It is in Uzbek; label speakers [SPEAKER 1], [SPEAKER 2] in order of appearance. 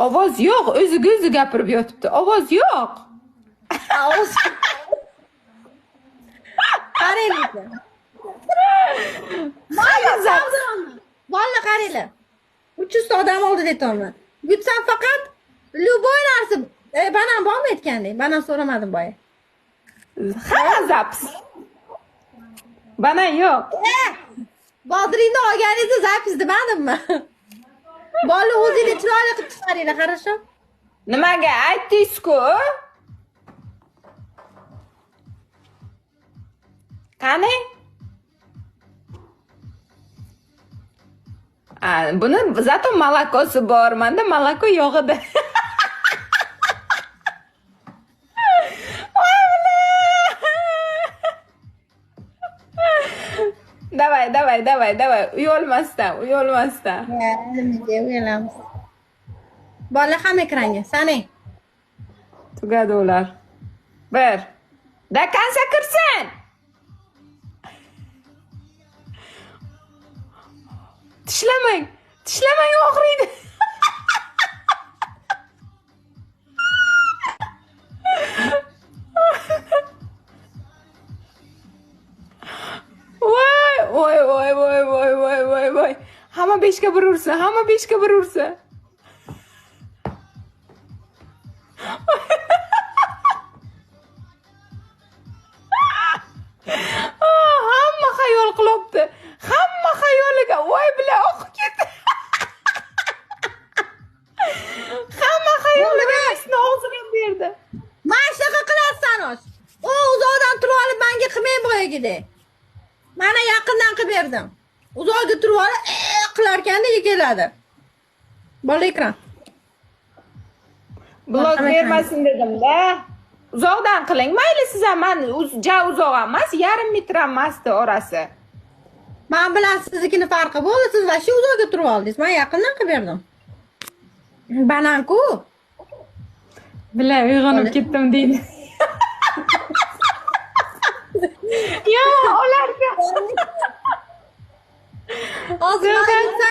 [SPEAKER 1] Ovoz yo'q, o'ziga o'zi gapirib yotibdi. Ovoz yo'q.
[SPEAKER 2] Ovoz. Qaranglar.
[SPEAKER 1] Hamma запись.
[SPEAKER 2] Bolalar qaranglar. 300 ta odam oldida aytyapman. Yutsam faqat любой narsa, banan bormi aytgandek? Banan so'ramadim boya.
[SPEAKER 1] Hamma запись. Banan yo'q.
[SPEAKER 2] Bodringni olganingizda запись demadimmi? Bola o'zinglar chiroyli qilib chiqaringlar, хорошо?
[SPEAKER 1] Nimaga aytdingiz-ku? Qani? A, buni зато молоко si bor, manda молоко yo'q edi. Voy бля. Давай, давай, давай, давай. Uyalmasdan, uyalmasdan.
[SPEAKER 2] Nimaga uyalamiz? Bola ham ekranga, sanang.
[SPEAKER 1] Tugadi ular. Bir. До конца kirsin. Tishlamang. Tishlamang, og'riydi. Voy, voy, voy, voy, voy, voy, voy, voy. Hamma 5 ga 1 ursin, hamma 5 ga 1 ursin. Ah, hamma xayol qilibdi. Hamma xayoliga voy бля oqib ketdi. Hamma xayoliga hammasini og'ziga berdi.
[SPEAKER 2] Mana shunaqa qilasiz Sanosh. U uzoqdan turib olib menga qilmang boyagidek. Mana yaqindan qilib berdim. Uzoqda turib olib qilarkanda keladi. Bola ekran.
[SPEAKER 1] Blok bermasin dedim-da. Uzoqdan qiling. Mayli, siz ham man ja uzoq emas, yarim metr ham emasdi orasi.
[SPEAKER 2] Men bilan siznikini farqi bo'ldi. Siz вообще uzoqda turib oldingiz. Men yaqindan qilib berdim. Banan-ku.
[SPEAKER 1] Бля, uyg'onib ketdim deydi. Yo, olarkan.
[SPEAKER 2] Hozir man